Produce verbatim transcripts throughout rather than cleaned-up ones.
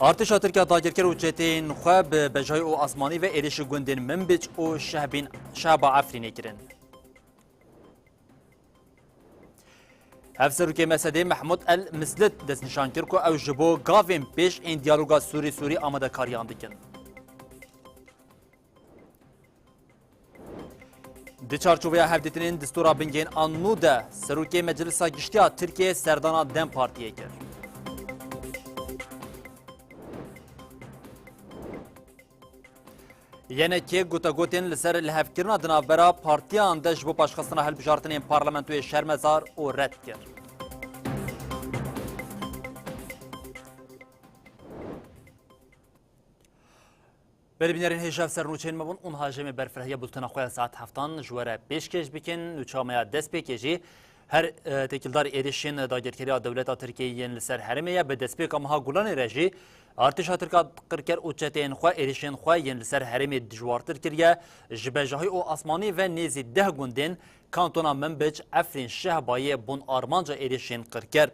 Artêşa Tirk a dagirker û çeteyên xwe bi bejayî û asmanî ve êrişî gundên Minbic û Şehbîn, Şehba Efrînê kirin. Hevserokê M S D'ê Mehmûd El Mislit destnîşan kir ku ew ji bo gavên pêş ên diyaloga Sûrî-Sûrî amadekariyan dikin. Di çarçoveya hevdîtinên distûra bingehîn a nû de, Serokê Meclisa Giştî ya Tirkiyeyê serdana DEM Partiyê kir. Y N K gotegotên li ser lihevkirina di navbera partiyan de ji bo paşxistina hilbijartinên parlamentoyê şermezar û red kir. Belê bînerên hêja, ev ser nûçeyên me bûn û niha ji me berfirehîya bultena xwe ya saet heftan ji we re pêşkêş bikin. Nûça me ya destpêkê jî her, e, têkildar êrişên dagirkeriya dewleta Tirkiyeyê yên li ser herêmê ye. Bi destpêka meha Gulanê re jî artêşa Tirk a qirker û çeteyên xwe êrişên xwe yên li ser herêmê dijwartir kiriye. Ji bejahî û asmanî ve nêzî deh gundên kantona Minbic, Efrîn, Şehbayê bûn armanca êrişên qirker.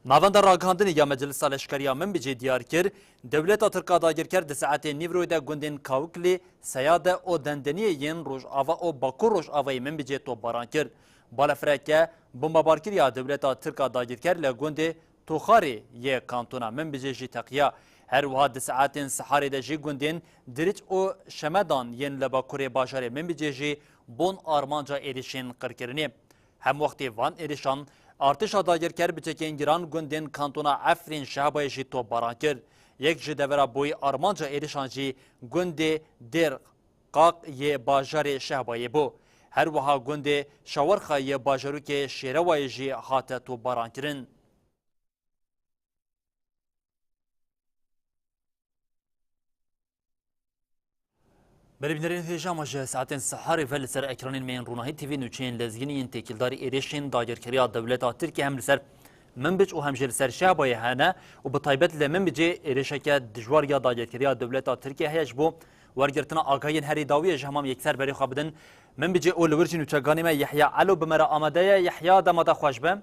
Navenda ragihandinê ya Meclisa Leşkerî ya Minbicê diyar kir, dewleta Tirk a dagirker di saetên nîvroyê de gundên Kawiklî, Seyade û Dendeniyê yên rojava û bakur rojavayê Minbicê topbaran kir. Balefireke bombebarkirî ya dewleta Tirk a dagirker li gundê Toxarê yê kantona Minbicê jî teqiya. Her wiha di saetên siharê de jî gundên Diriç û Şemedan yên li bakurê bajarê Minbicê jî bûn armanca êrişên qirkirinê. Hemwextê van êrişan, artêşa dagirker bi çekên giran gundên kantona Efrîn Şehbayê jî topbaran kir. Yek ji devera boyî armanca êrişan jî gundê Dêr Qaq yê bajarê Şehbayê bû. Her wiha gundê Şawerxa yê bajarokê Şêrewayê jî hate topbarankirin. Belê bînerên hêja, me ji saetên siharê ve li ser ekranên me yên Ronahî T V nûçeyên lezgînî yên têkildarî êrişên dagirkeriya dewleta Tirkiyê hem li ser Minbic û hem jî li ser Şehbayê hene û bi taybet li Minbicê êrişeke dijwar ya dagirkeriya dewleta Tirkiyê heye. Ji bo wergirtina agahiyên herî dawiyê ji hema me yekser berê xwe bidin Minbicê û li wir jî nûçeganê me Yehya Elo bi me re amade ye. Yehya, dema te xweş be.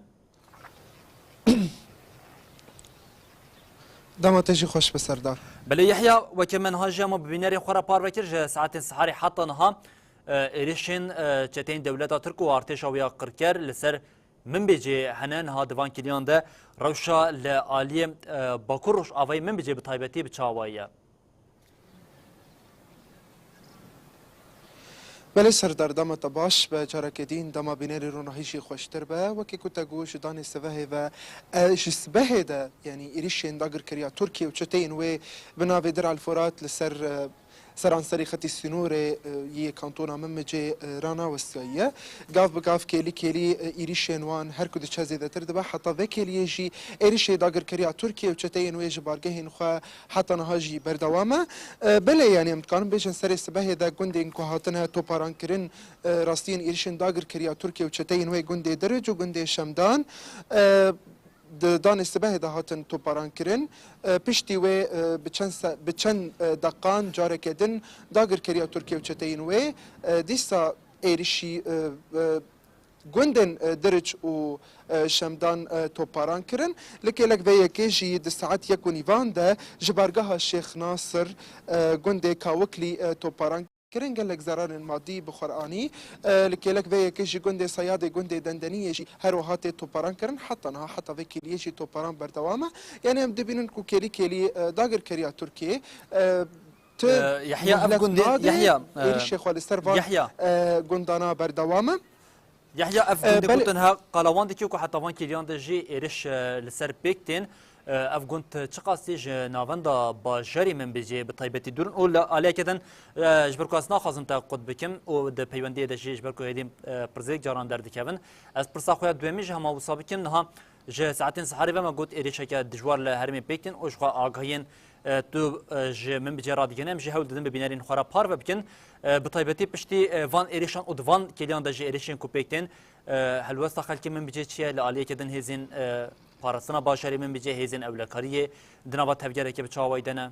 Dema te jî xweş be, Serdar. Belê Yehya, weke me niha jî hema bi bînerên xwe re parve kir, ji saetên siharê heta niha, e, êrişên, e, çeteyên dewleta Tirk û artêşa wê ya qirker li ser Minbicê hene. Niha di van kiliyan de rewşa li aliyê, e, Bakur Rojavayê Minbicê bi taybetî bi çi awayî ye? Belê Serdar, dema te baş be, careke din dema bînerê Ronahî jî xweştir be. Wekî ku te got, ji danê sibehê ve, e, ji sibehê de, yanî êrişên dagirkeriya Tirkiye û çeteyên wê bi navê Dir El Furat li ser, e, seranserî xetî sînorê, e, yê kantona Minbicê, e, ranawestiyaye. Gav bi gav kêlî kêlî, e, êrişên wan her ku diçe zêdetir dibe. Heta vê kêliyê jî êrişê dagirkeriya Tirkiye û çeteyên wê ji bargehên xwe heta niha jî berdewam e. E, belê, yanî em dikarin bêjin serê sibehê de gundên ku hatine toparankirin, e, rastiyên êrişên dagirkeriya Tirkiye û çeteyên wê gundê Diric û gundê Şemdan, e, di danê sibehê de hatin toparankirin. E, piştî wê, e, bi çend se-, bi çend, e, deqan careke din dagirkeriya Tirkiye û çeteyên wê, e, dîsa êrişî, e, e, gundên, e, Diric û, e, Şemdan, e, toparan kirin. Li kêlek vê yekê jî di saet yek û nîvan de ji bargeha Şêx Nasir, e, gundê Kawiklî, e, toparan kirin. Gelek zerarên madî bi xwe re anî. E, li kêlek vê yekê jî gundê Seyadê, gundê Dendeniyê jî her wiha tê toparan kirin. Heta niha, heta vê kêliyê jî toparan berdewam e. Yanî em dibînin ku kêlî kêlî, e, dagirkeriya Tirkiyê, e, tu Ee, Yahya, ev muhlet gundê, nade, Yahya, e, êrişê xwe li ser van, Yahya. E, gundana berdewam e. Yahya, ev E, gundê belê. Gotin ha, qala wan dike ku heta van kêliyan de jî êriş, e, li ser pêk tên. E, ev gund çiqasî ji navenda bajarê Minbicê bi taybetî dûr in û li aliyeke din, e, ji ber ku ez naxwazim te qut bikim û di peywendiyê de jî ji ber ku hêdî, e, pirsgirêk caran derdikevin, ez pirsa xwe ya duyemîn jî hema wisa bikim. Niha ji saetên siharê ve me got êrişeke dijwar li herêmê pêk tên û ji xwe agahiyên, e, tu, e, ji Minbicê radigihîne, em jî hewl didin bi bînerên xwe re parve bikin. E, bi taybetî piştî, e, van êrişan û di van kêliyan de jî êrişên ku pêk tên, e, helwesta xelkê Minbicê çi ye? Li aliyeke din hêzên, e, parastina bajarê Minbicê, hêzên ewlekariyê di nava tevgerekê bi çi awayî de ne?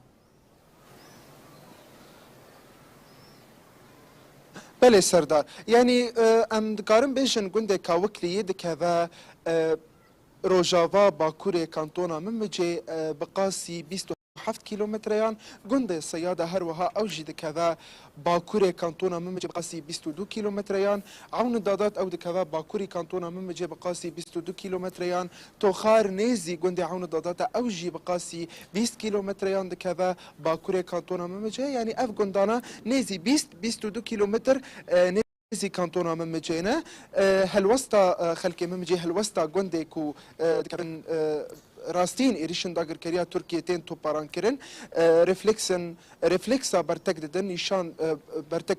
Belê Serdar. Yanî, e, em dikarin bêjin gundê Kawikliyê dikeve, e, rojava bakurê kantona Minbicê, e, bi qasî bîst û heft kîlometreyan, gundê Seyada her wiha ew jî dikeve bakurê kantona Mimicê bi qasî bîst û du kîlometreyan, Ewn Dadat ew dikeve bakurî kantona Mimicê bi qasî bîst û du kîlometreyan, Toxar nêzî gundê Ewn Dadata ew jî bi qasî bîst kîlometreyan dikeve bakurê kantona Mimicê, yanî ev gundana nêzî bîst, bîst û du kîlometr, e, nêzî kantona Mimicê ne. E, helwesta, e, xelkê Mimicê, helwesta gundê ku, e, dikevin, e, rastîn êrişên dagirkeriya Tirkiyê tên toparan kirin, e, refleksin, refleksa bertek didin, nîşan, e, bertek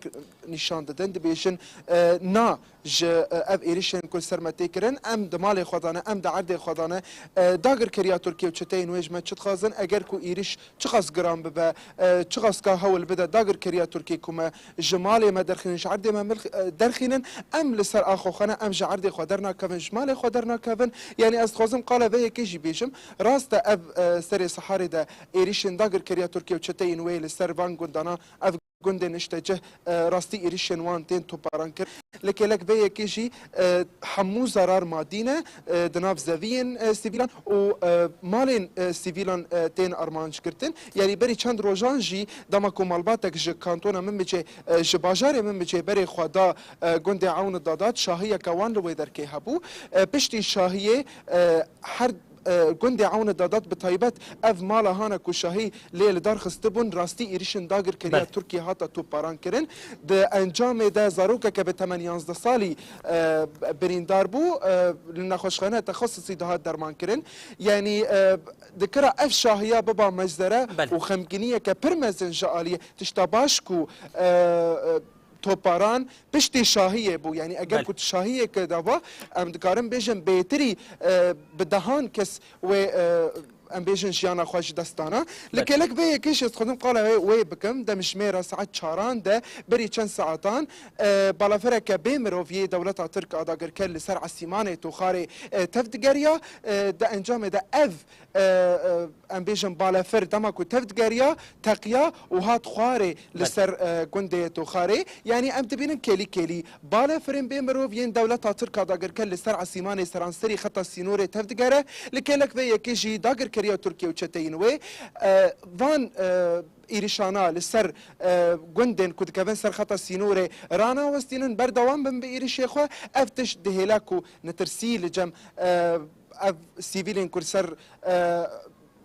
nîşan didin, dibêjin, e, na ji, e, ev êrişên ku li ser me tê kirin, em di malê xwe de ne, em di erdê xwe de ne. E, dagirkeriya Tirkiyê û çeteyên wê ji me çi dixwazin? Eger ku êriş çiqas giran bibe, e, çiqas ka hewl bide dagirkeriya Tirkiyê ku me ji malê me derxînin, ji erdê me milx-, e, derxînin, em li ser axa xwe ne, em ji erdê xwe dernakevin, ji malê xwe dernakevin. Yanî ez dixwazim qala vê yekê jî bêjim. Rast e ev, e, serê Seharê de êrişên dagirkeriya Tirkiyê û çeteyên wê li ser van gundana ev gundên niştecih, e, rastî êrişên wan tên toparan kir. Li kêlek vê yekê jî, e, hemû zarar madî ne, e, di nav zeviyên, e, sivîlan û, e, malên, e, sivîlan, e, tên armanc girtin. Yanî berî çend rojan jî dema ku malbatek ji kantona Mimicê, e, ji bajarê Mimicê berê xwe da, e, gundê Ewn Dadat, şahiyeke wan li wê derkê hebû. E, piştî şahiyê, e, her e, gundê Ewn Dadat bi taybet ev mala hane ku şahî lê li dar xistibûn, rastî êrişên dagirkeriya Belê. Tirkiyê hate topbaran kirin. Di encamê de zarokeke bi temen yanzdeh salî, e, birîndar bû, e, li nexweşxane texasisî dihat derman kirin. Yanî, e, dikira ev şahiya biba meczere Belê. Û xemgîniyeke pir mezin ji aliyê tişta baş ku, e, e, toparan piştî şahiyê bû. Yanî eger Belê. Ku tu şahiyê kirda ba, em dikarin bêjin bêtirî, e, bi dehan kes wê, e, em bêjin jiyana xwe ji dest dana. Li Belê. Kêlek vê yekê jî ez dixwazim qala wê, wê bikim. Demjimêra saet çaran de berî çend saetan, e, balafereke bê mirov yê dewleta Tirk a dagirker li ser esîmanê Toxarê, e, tev digeriya. E, di encamê de ev, e, e, em bêjin balefir dema ku tev digeriya, teqiya û hat xwarê li Belê. Ser, e, gundê Toxarê. Yanî em dibînin kêlî kêlî balefirên bê mirov yên dewleta Tirk a dagirker li ser esîmanê seranserî xeta sînorê tev digere. Li kêlek vê yekê jî dagirkeriya Tirkiye û çeteyên wê, e, van, e, êrişana li ser, e, gundên ku dikevin ser xeta sînorê ranawestînin, berdewam bin bi êrişê xwe. Ev tişt dihêle ku netirsî li cem, e, ev sivîlên ku li ser, e,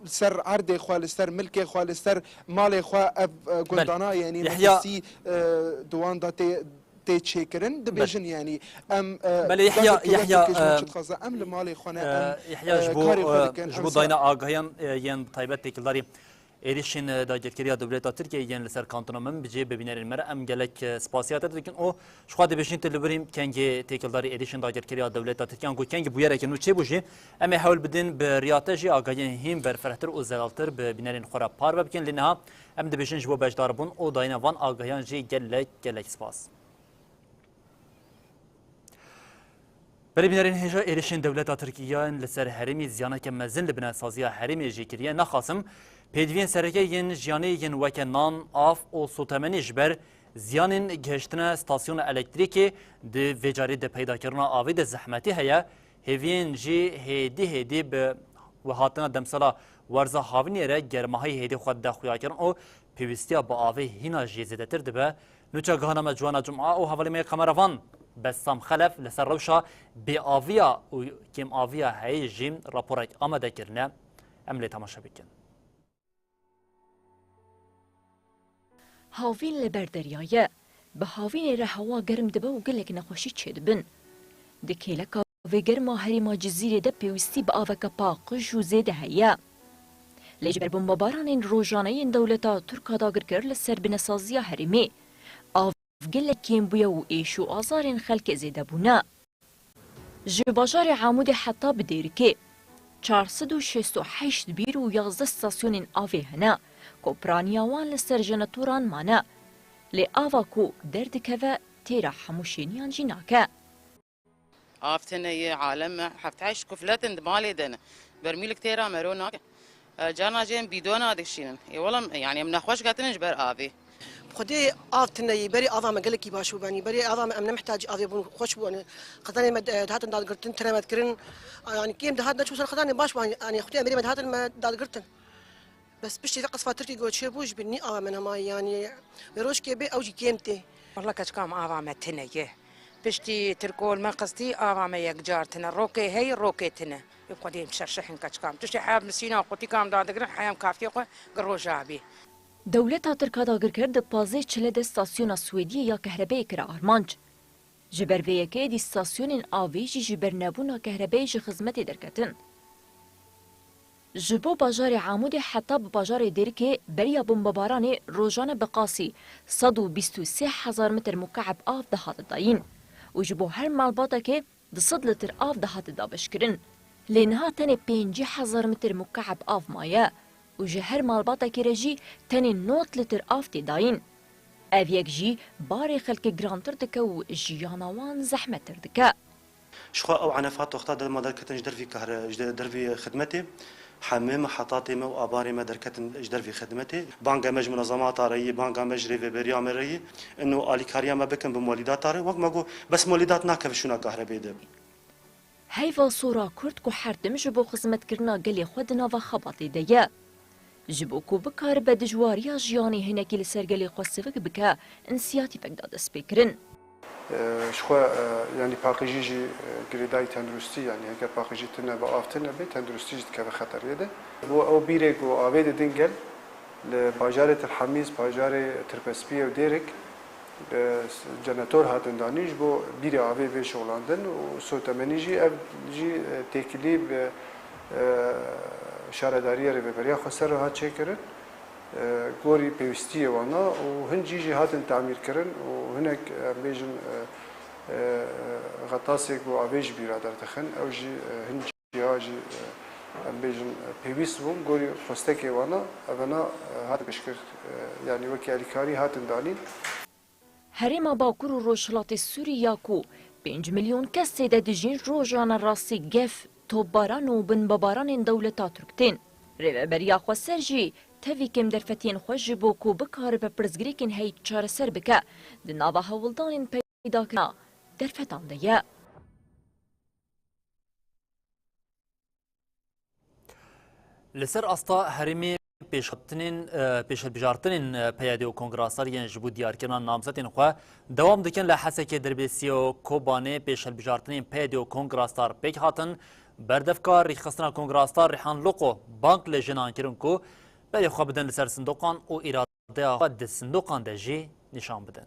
li ser erdê xwe, li ser milkê xwe, li ser malê xwe ev, e, Belê. Gundana, yanî Yahya nefesî, e, di wan de tê, tê çêkirin. Belê. Dibêjin, yanî em, e, Belê, Yahya, dagirkeriya Yahya, Tirkiyê ji me e, çi dixwaze? Em li malê xwe ne, e, em, Yahya, e, ji bo, karê xwe e, dikin, ji em bo ser dayna agahiyan, e, yên bi taybet têkildarî êrişên, e, dagirkeriya dewleta Tirkiyê yên li ser kantona Minbicê bi bînerên me re em gelek, e, spasiya te dikin û Ji xwe dibêjin tu li birî kengê têkildarî êrişên dagirkeriya dewleta Tirkiye, ango kengî bûyerekî nû çêbû jî, em ê hewl bidin bi riya te jî agahiyên hîn berfirehtir û zelaltir bi bînerên xwe re parve bikin. Lê niha em dibêjin ji bo beşdarbûn û dayîna van agahiyan jî gelek, gelek spas. Berê bînerên hêja êrişên dewleta Tirkiye li ser herêmî ziyaneke mezin li binesaziya herêmê jî kiriye. Naxasim pêdiviyên sereke yên jiyanê yên weke nan, av û sotemenî ji ber Ziyanên gihiştine stasyona elektrîkê di vê carî di peydakirina avê de zehmetî heye. Hêviyên jî hêdî hêdî bi hatina demsala werza havînê re germahî hêdî xwe dide xuyakirin û pêwîstiya bi avê hîna jî zêdetir dibe. Nûça gihana me Ciwana Cuma û hevalê me yê kameravan Bessam Xelef li ser rewşa bêaviya û kêmaviya heyê jî raporek amade kirine. Em lê temaşe bikin. Havîn li ber derya ye. Bi havînê re hewa germ dibe û gelek nexweşî çêdibin. Di kêleka vê germa herêma Cizîrê de pêwîstî bi aveke paqij û zêde heye. Lê ji ber bombebaranên rojane yên dewleta Tirk a dagirker li ser binesaziya herêmê, av gelek kêm bûye û êş û azarên xelkê zêde bûne. Ji bajarê Amûdê heta bi Dêrikê çar sed û şêst û heşt bîr û yazdeh stasyonên avê hene ku piraniya wan li ser jeneratoran mane. Lê ava ku derdikeve têra hemû şêniyan jî nake. Av tune ye, alem heft heşt kuflet in di malê de ne. Bermîlik têra mero nake. E, carna jê em bîdona dikişînin. Ê wela, yanî em nexweş ketinin ji ber avê. Xwedê av tune yî, berê ava me gelekî baş bû benî. Berê ava me em ne mihtacî avê bûn, xweş bû. Yanî xetanê me, e, dihatin dadgirtin, tire me dikirin. Yanî kêm dihat neçû ser xetanê baş bû. Yanî xwedê em berê me dihatin me dadgirtin. Bes piştî vê qisfa Tirkî ku çêbû ji binî ava me nema, yanî rojkê bê ew jî kêm tê. Walla keçika me ava me tine ye. Piştî Tirkol me qistî ava me yekcar tine. Rokê hey, rokê tine. Bi Xwedê em şerşehên keçika me. Tiştê hev misîna qutîka me dadigirin, heyam kafiyê xwe gi roja bî. Dewleta Tirk a dagirker di pazdeh çile de stasyona Swêdiyê ya kehrebeyê kire armanc. Ji ber vê yekê êdî stasyonên avê jî ji ber nebûna kehrebeyê ji xizmetê derketin. Ji bo bajarê Amûdê heta bi bajarê Dêrikê beriya bombebaranê rojane bi qasî sed û bîst û sê hezar metr mukeb av dihate dayîn û ji bo her malbatekê du sed litr av dihate dabeşkirin. Lê niha tenê pêncî hezar metr mukeb av maye û ji her malbatekê re jî tenê nod litr av tê dayîn. Ev yek jî barê xelkê girantir dike û jiyana wan zehmettir dike. Ji xwe ew enefa toxta dema derketin ji dervî kahre, ji dervî xidmetê, hemê me, hetatê me û abarê me derketin ji dervî xidmetê. Banga me ji munezemata re yî, banga me ji rêveberiya me re yî. Ino alîkariya me bikin bi molîdata re. Wek me got, bes molîdat nakeve şûna kahrebê de. Heyva sora Kurd ku her tim ji bo xizmetkirina gelê xwe di nava xebatê de ye. Ji bo ku bikaribe dijwariya jiyanê hinekî li ser gelê xwe sivik bike, însiyatîfek da destpêkirin. Ji xwe, e, yanî paqijî jî, e, girêdayî tenduristî, yanî heger paqijî tune be, av tune be, tenduristî jî dikeve xeteriyê de. Bo ew bîrê ku avê didin gel, li bajarê Til Hemîz, bajarê Tirpespiyê û Dêrik, e, s-, jenetor hatin danîn ji bo bîrê avê bê şixulandin û sotemenî jî ev jî, e, têkilî bi, e, şaredariyê rêveberiya xweser re hat çêkirin. E, gorî pêwîstiyê wan a û hin cî jî hatin tamîr kirin û hinek, em bêjin, e, e, xetasê ku avê ji bîra derdixin, ew jî, e, hin cî ya jî, e, em bêjin, e, pêwîst bûn, gorî xwestekê wan a, evena, e, hat pêşkir, e, yanî wekî alîkarî hatin danîn. Herêma Bakur û Rojhilatê Sûrî ya ku pênc milyon kes tê de dijîn, rojane rastî gef, topbaran û binbebaranên dewleta Tirk tên. Rêveberiya Xweser jî tevî kêm derfetiyên xwe ji bo ku bikaribe pirsgirêkên heyî çareser bike, di nava hewldanên peydakirina derfetan de ye. Li ser asta herêmê pêşhatinên, e, pêşhilbijartinên, e, P Y D û Kongra Star yên ji bo diyarkirina namzetên xwe dewam dikin. Li Hesekê, Dirbêsiyê û Kobanê pêşhilbijartinên P Y D û Kongra Star pêk hatin. Berdevka rêxistina Kongra Star Rîhan Loko bang li jinan kirin ku berê xwe bidin li ser sindoqan û îradeya xwe di sindoqan de jî nîşan bidin.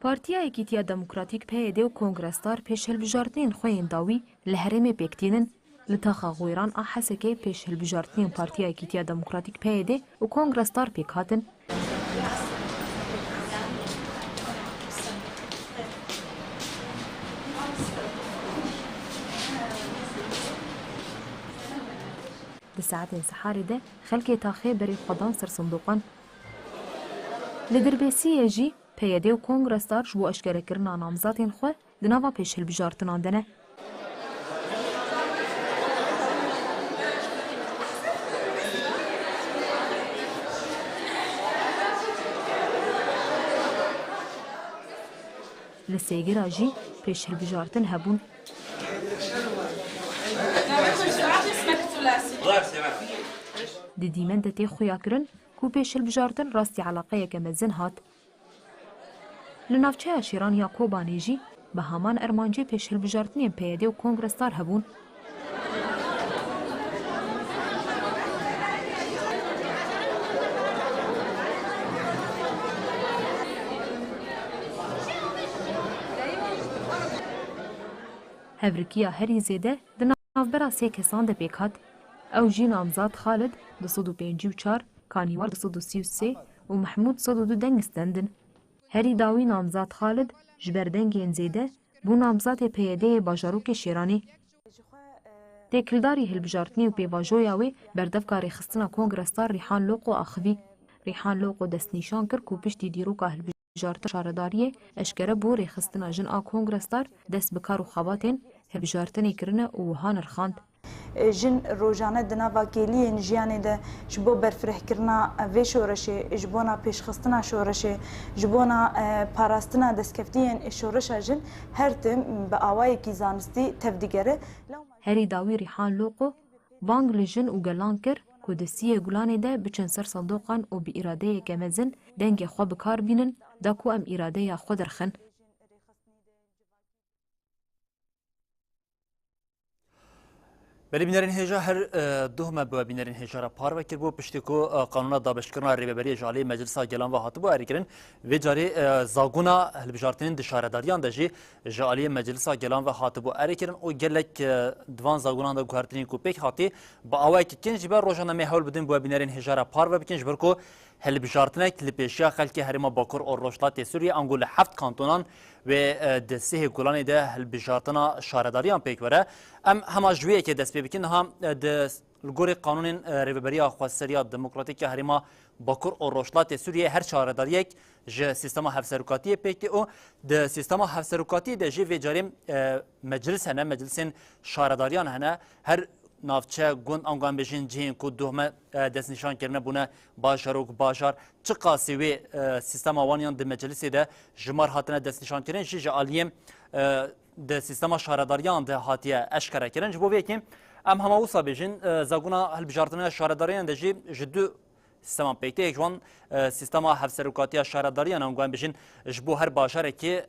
Partiya Yekîtiya Demokratîk, P Y D, û Kongra Star pêşhilbijartinên xwe yên dawî li herêmê pêk tînin. Li taxa Xwêran a Hesekê pêşhilbijartinên Partiya Yekîtiya Demokratîk, P Y D, û Kongra Star pêk hatin. Di saetên siharê de xelkê taxê berê xwe dan ser sindoqan. Li Dirbêsiyê jî P Y D û Kongra Star ji bo eşkerekirina namzatên xwe di nava pêşhilbijartinan de ne. Li Sêgira jî pêşhilbijartin hebûn. Di dîmen de tê xuyakirin ku pêşhilbijartin rastî eleqeyeke mezin hat. Li navçeya Şêran ya Kobanê jî bi heman ermancê pêşhilbijartinên P Y D û Kongra Star hebûn. Hevrikiya herî zêde di navbera sê kesan de pêk hat. Ew jî namzad Xalid du sed û pêncî û çar, Kanîwar du sed û sî û sê û Mehmûd sed û du deng stendin. Herî dawî namzad Xalid ji ber dengên zêde bû namzadê P Y D'yê bajarokê Şêranê. Têkildarî hilbijartinê û pêvajoya wê berdevka rêxistina Kongra Star Rîhan Loko axivî. Rîhan Loko destnîşan kir ku piştî dîroka hilbijartina şaredariyê eşkere bû rêxistina jin a Kongra Star dest bi kar û xebatên hilbijartinê kirine û wiha nirxand. Jin rojane di nava kêliyên jiyanê de ji bo berfirehkirina vê şoreşê, ji bona pêşxistina şoreşê, ji bona, e, parastina destkeftiyên şoreşa jin her tim bi awayekî zanistî tevdigere. Herî dawî Rîhan Loko Bang li jin û gelan kir ku di sihê Gulanê de biçin ser sindoqan û bi îradeyeke mezin dengê xwe bi kar bînin, da ku em îradeya xwe derxin. Belê bînerên hêja, her, e, duh me bi we bînerên hêja re parve kiribû, piştî ku, e, qanûna dabeşkirina rêveberiyê ji aliyê Meclisa Gelan ve hatibû erêkirin. Vê carê, e, zagona hilbijartinên di şaredariyan de jî ji aliyê Meclisa Gelan ve hatibû erêkirin û gelek, e, di van zagonan de guhertinên ku pêk hatî, bi awayekî kin jî be, roja me hewl bidin bi we bînerên hêja re parve bikin, ji ber ku hilbijartinek li pêşiya xelkê herêma Bakur û Rojhilatê Sûriyê, ango li heft kantonan wê, e, di sihê Gulanê de hilbijartina şaredariyan pêk were. Em hema ji wê yekê dest pê bikin. Niha, e, di, li gorî qanûnên, e, Rêveberiya Xweseriya Demokratîk ya Herêma Bakur û Rojhilatê Sûriyê her şaredariyek ji sîstema hevserokatiyê pêk tê û di sîstema hevserokatiyê de jî vê carê, e, meclis hene, meclisên şaredariyan hene. Her navçe, gund, ango em bêjin cihên ku duh me, e, destnîşan kirine bûne bajarok, bajar. Çiqasî wê, e, sîstema wan yan di meclisê de jimar hatine destnîşankirin jî ji aliyê, e, di sîstema şaredariyan de hatiye eşkerekirin. Ji bo vê yekê em hema wisa bêjin, e, zagona hilbijartina şaredariyan de jî ji du sîsteman pêk tê. Yek ji wan, e, sîstema hevserokatiya şaredariyan, ango em bêjin ji bo her bajarekê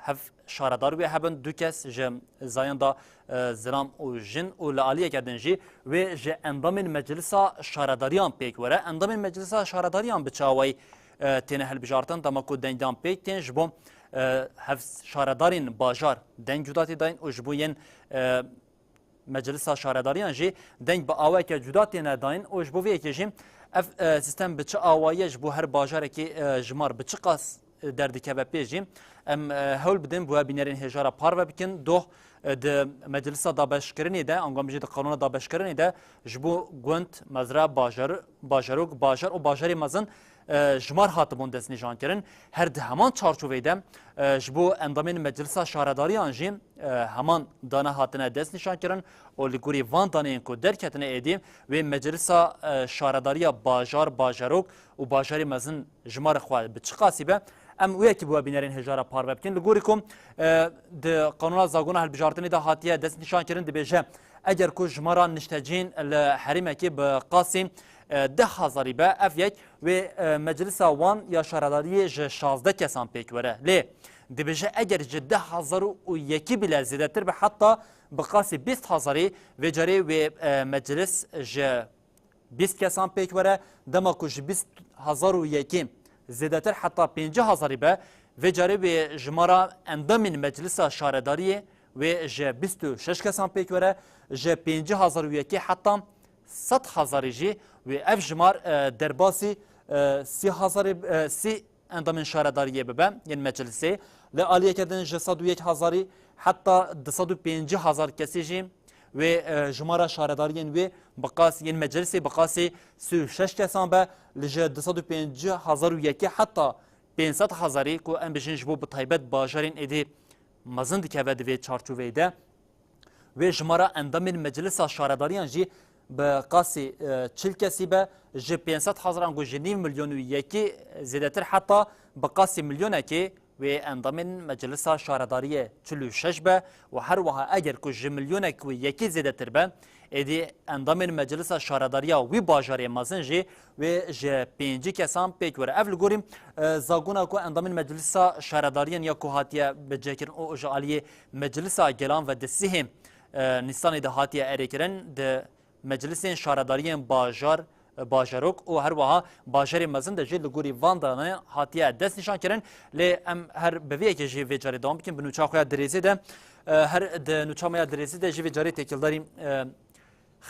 hev şaredar wê hebin, du kes ji zayan da, e, zilam û jin û li aliyeke din jî wê ji endamên meclisa şaredariyan pêk were. Endamên meclisa şaredariyan bi çi awayî, e, têne hilbijartin, dema ku dengdan pêk tên ji bo, e, hev şaredarên bajar deng cuda tê dayîn û ji bo yên, e, Meclisa Şaredariyan jî deng bi awayeke cuda têne dayîn û ji bo vê yekê jî ev, e, sîstem bi çi awayî ye ji bo her bajarekê, e, jimar bi çi qas, e, derdikeve pê jî em, e, hewl bidin bi we bînerên hêja re parve bikin. Doh, e, di Meclisa Dabeşkirinê de, ango em jî di qanûna dabeşkirinê de ji bo gund, mezra, bajar, bajarok, bajar û bajarê mezin e, jimar hatibûn destnîşankirin. Her di heman çarçoveyê de, e, ji bo endamên Meclisa Şaredariyan jî, e, heman dane hatine destnîşankirin û li gorî van daneyên ku derketine êdî, wê Meclisa, e, Şaredariya bajar, bajarok û bajarê mezin jimara xwe bi çi qasî be, em wê yekî bi we bînerên hêja re parve bikin. Li gorî ku, e, di qanûna zagona hilbijartinê de hatiye destnîşankirin, dibêje, eger ku jimara niştecihên li herêmekê bi qasî, e, deh hezarî be, ev yek wê, e, meclisa wan ya şaredariyê ji şazdeh kesan pêk were. Lê dibêje, eger ji deh hezar û yekî bile zêdetir be, heta bi qasî bîst hezarî, vê carê wê, e, meclis ji bîst kesan pêk were. Dema ku ji bîst hezar û yekî zêdetir heta pêncî hezarî be, vê carê wê jimara endamên meclisa şaredariyê wê ji bîst û şeş kesan pêk were, ji pêncî hezar û yekê heta sed hezarî jî wê ev jimar, e, derbasî, e, sî hezarî, e, sî endamên şaredariyê bibe, yên meclisê. Li aliyeke din ji sed û yek hezarî heta du sed û pêncî hezar kesî jî wê, e, jimara şaredariyên wê bi qas yên meclisê bi qasî sî û şeş kesan be, li ji du sed û pêncî hezar û yekê heta pênc sed hezarî ku em bijin ji bo bi taybet bajarên êdî mezin dikeve di vê çarçoveyê de. Wê jimara endamên Meclisa Şaredariyan jî bi qasî, e, çil kesî be, ji pênc sed hezar ango ji nîv milyon û yekî zêdetir heta bi qasî milyonekê wê endamên Meclisa Şaredariyê çil û şeş be û her wiha eger ku ji milyonek û yekî zêdetir be, êdî endamên Meclisa Şaredariya wî bajarê mezin jî wê ji pêncî kesan pêk were. Ev li gorî, e, zagona ku endamên Meclisa Şaredariyan ya ku hatiye bicekirin û ji aliyê Meclisa Gelan ve di sihê, e, Nîsanê de hatiye erêkirin, di meclisên şaredariyên bajar, e, bajarok û her wiha bajarê mezin de jî li gorî van dane hatiye destnîşankirin. Lê em her bi vê yekê jî vê carê dewam bikin, bi nûça xwe ya dirêzê de, e, her di nûça me ya dirêzê de jî vê carê têkildarî, e,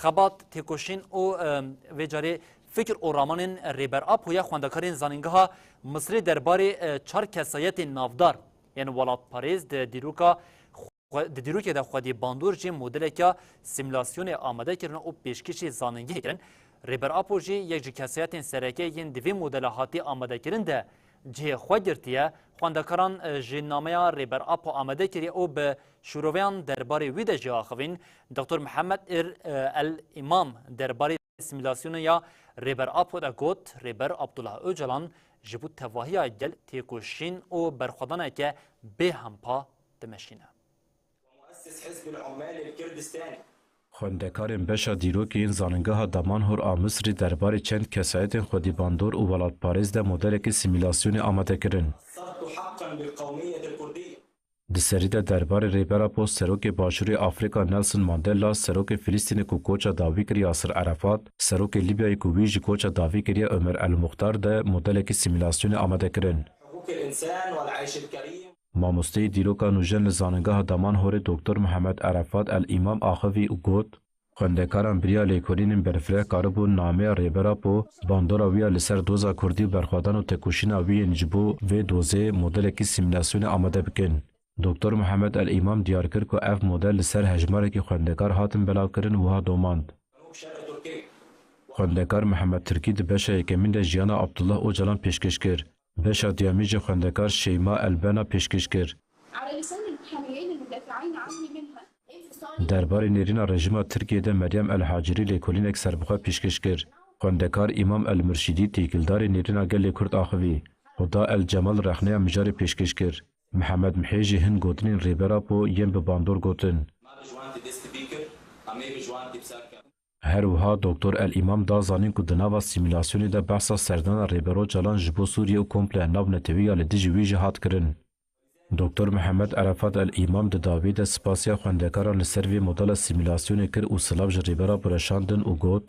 xebat, têkoşîn û, e, vê carê fikir û ramanên Rêber Apo ya xwendekarên Zanîngeha Misrê derbarê, e, çar kesayetên navdar yên welatparêz di dîroka xwe, di dîrokê de xwedî bandor jî modeleke simulasyonê amade kirine û pêşkêşî zanîngehê kirin. Rêber Apo jî yek ji kesayetên sereke yên di vê modela hatî amadekirin de cihê xwe girtiye. Xwendekaran, e, jî nameya Rêber Apo amade kiriye û bi şîroveyan derbarê wî de jî axivîn. Doktor Mihemed Ir, e, El Îmam derbarê simulasyonê ya Rêber Apo de got, Rêber Abdullah Ocalan ji bo tevahiya gel têkoşîn û berxwedaneke bêhempa dimeşîne. ومؤسس حزب العمال الكردستاني. Xwendekarên beşa dîrokê yên Zaningeha Damanhor a Misrî derbarê çend kesayetên xwedîbandor û welatparêz de modelekî simîlasyonê amade kirin. Di serî de derbarê Rêber Apo, serokê Başûrê Afrîka Nelson Mandela, serokê Filistînê ku koça dawî kir Yasir Erefat, serokê Lîbyayê ku wî jî koça dawî kiriye Omer El Muxtar de modelekî simîlasyonê amade kirin. Mamosteyê dîroka nûjen li Zaningeha Damanhorê Doktor Mihemed Erefat El Îmam axivî û got, Xwendekaran bi riya lêkolînên berfireh karibûn nameya Rêber Apo, bandora wî ya li ser doza Kurdî û berxwedan û tekoşîna wî yên ji bo vê dozê modelekî simîlasyonê amade bikin. Doktor Mihemed El Îmam diyar kir ku ev model li ser hejmarekî xwendekar hatin belavkirin û wiha domand, Xwendekar Mihemed Tirkî di beşa yekemîn de jiyana Abdullah Ocalan pêşkêş kir. Beşa duyemîn jî xwendekar Şeyma Elbena pêşkêş kir. على لسان المحاميين المدافعين عني منها. Derbarê nêrîna rejîma Tirkiyê de Meryem El Hacirî lêkolînek serbixwe pêşkêş kir. Xwendekar Îmam El Murşîdî têkildarê nêrîna gelê Kurd axivî. Huda El Cemal rexneya mijarê pêşkêş kir. Mihemed Mihê jî hin gotinên Rêber Apo yên bi bandor gotin. Her wiha Doktor El Îmam da zanîn ku di nava simîlasyonê de behsa serdana Rêber Ocalan ji bo Sûriye û komple navnetewî ya li dijî wî jî hat kirin. Doktor Mihemed Erefat El Îmam di dawî de spasiya xwendekaran li ser vê modela simîlasyonê kir û silav ji Rêber Apo re şandin û got,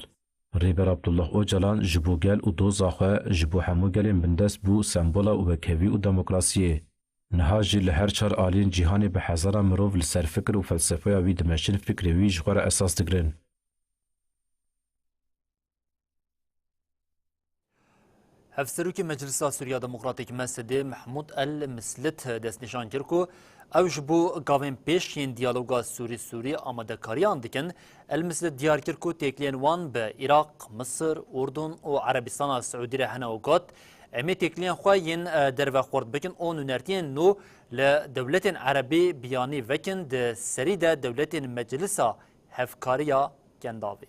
Rêber Abdullah Ocalan ji bo gel û doza xwe ji bo hemû gelên bindest bû sembola wekhevî û demokrasiyê. Niha jî li her çar aliyên cîhanê bi hezaran mirov li ser fikir û felsefeya wî dimeşin, fikrê wî ji xwe re esas digirin. Hevserokê Meclisa Sûriya Demokratîk, M S D, Mehmûd El Mislit destnîşan kir ku ew ji bo gavên pêş yên diyaloga Sûrî-Sûrî amadekariyan dikin. El Mislit diyar kir ku têkiliyên wan bi Iraq, Misir, Urdun û Erebistana Siûdî re hene û got, Em ê têkiliyên xwe yên, e, derve xurt bikin û nûnertiyên nû li dewletên erebî biyanî vekin, di serî de dewletên Meclisa Hevkariya Kendavê.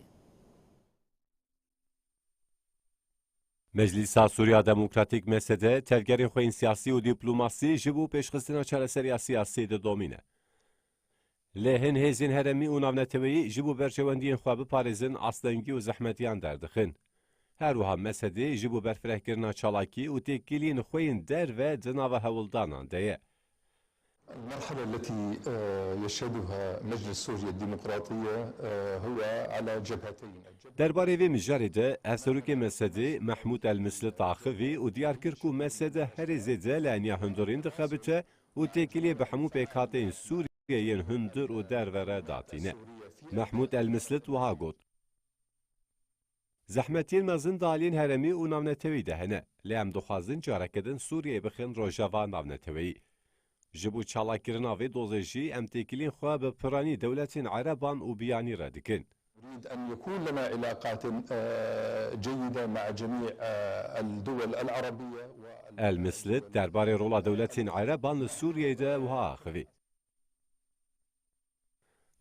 Meclîsa Sûriya Demokratîk, M S D, tevgerên xwe yên siyasî û dîplomasî ji bo pêşxistina çareseriya siyasî didomîne. Lê hin hêzên herêmî û navneteweyî ji bo berjewendiyên xwe biparêzin astengî û zehmetiyan derdixin. Her wiha M S D ji bo berfirehkirina çalakî û têkiliyên xwe yên derve di nava hewldanan de ye. المرحلة التي، آه، يشهدها مجلس سوريا الديمقراطية، آه، هو على جبهتين. Derbarê vê mijarê de hevserokê M S D Mehmûd El Mislit axivî û diyar kir ku M S D herê zêde li eniya hundirîn dixebite û têkiliyê bi hemû pêkhateyên Sûriyê yên hundir û derve re datîne. Mehmûd El Mislit wiha got, Zehmetiyên mezin di aliyên herêmî û navneteweyî de hene, lê em dixwazin careke din Sûriyeyê bixin rojeva navneteweyî. Ji bo çalakirina vê dozê jî em têkiliyên xwe bi piranî dewletên ereban û biyanî re dikin. نريد أن يكون لنا علاقات، آه، جيدة مع جميع، آه، الدول العربية وال- El Mislit derbarê rola dewletên ereban li Sûriyeyê de wiha axivî.